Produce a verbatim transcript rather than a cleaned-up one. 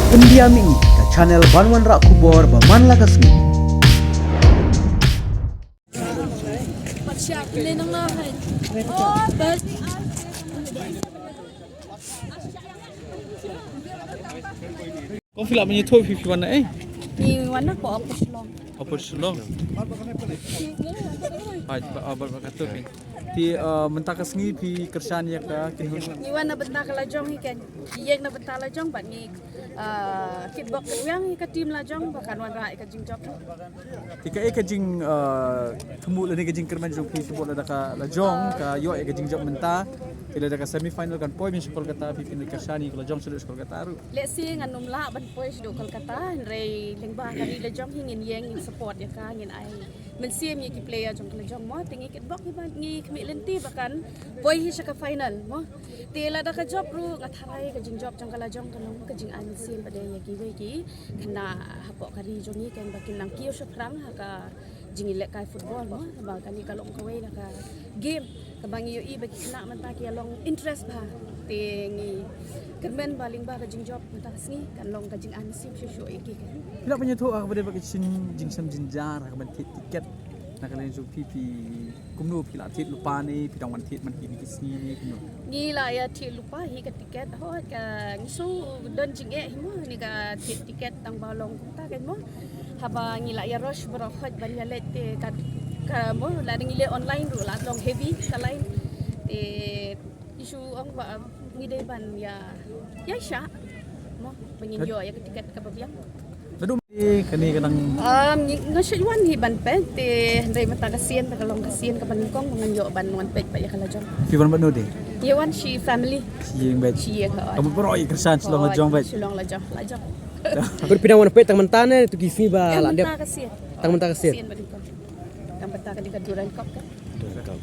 Pyndiam ïa ngi ka channel ban wanrah khubor ba man la ka sngi. Kong phi lah mynta phi phi wan na eh? Ngi wan na ko Upper Shillong. Upper Shillong. Hai ba ba ba ka tu phi. Ti mynta ka sngi phi kyrshan ïa ka kin hun. Ngi wan na bynta ka lajong hi kan. Ïeng na bynta lajong bad ngi kitbok kyrwiang ïa ka team lajong ba kan wanrah ïa ka jingjop. Ti kaei ka jing thmu lane ka jingkyrmen jong phi tbok lada ka lajong ka ïoh ïa ka jingjop mynta. Ti lada ka semi final kan poi mynta sha Kolkata phi phin kyrshan ïa ka lajong sha Kolkata ruh. Lehse ngan ym lah ban poi sha Kolkata hynrei lyngba ka ri lajong hi ngin ïeng ngin support ïa ka ngin ai mynsiem ïa ki player jong ka lajong mo te ngi kitbok hi ba ngi khmih lynti ba kan poi hi sha ka final mo. Te lada ka jop ruh nga tharai ka jingjop jong ka lajong ka long ka jingai mynsiem pat de ïa kiwei ki khynnah hapoh ka ri jong ngi kan ba kin nang kiew shaphrang ha ka jingïalehkai football mo ba kane ka long kawei na ka game kaba ngi ïohi ba ki khynnah mynta ki long interest bha. Te ngi kyrmen ba lyngba ka jingjop mynta ka sngi kan long ka jingai mynsiem shuh shuh ïa ki kan. Phi lah ban ïathuh ha kaba dei ba ka jing jingsem jynjar ha ka ban thied tiket na ka liang jong phi phi kumno phi la thied lypa ne phi dang wan thied man ki ne ki sngi ne kumno? Ngi la ïa thied lypa hi ka tiket hooid ka ngi shu don jingeh hi mo ni ka thied tiket tang ba long kumta kan mo. Haba ngi la ïa rush baroh hooid ban ïa leit te ka ka mo lada ngi leit online ruh la long heavy ka line. Te ngi shu ong ba ngi dei ban ïa ïa shah mo ba ngin ïoh ïa ka tiket kaba biang. Naduh mynne kane ka dang. Um, ngi nga shu wan hi ban peit te hynrei mynta ka sien te ka long ka sien kaba nyngkong ba ngan ïoh ban wan peit ba ïa ka lajong. Phi wan bad no de? Ïa wan shi family. Shi ïing bad. Shi ïing ha. Ka mut baroh ïa kyrshan shi long lajong bad. Shi long lajong lajong. Kut phi dang wan peit tang mynta ne tu ki sngi ba la dep. Tang mynta ka sien. Tang mynta ka sien. Sien ba nyngkong. Tang mynta ka dei ka Durand Cup ka. Durand Cup.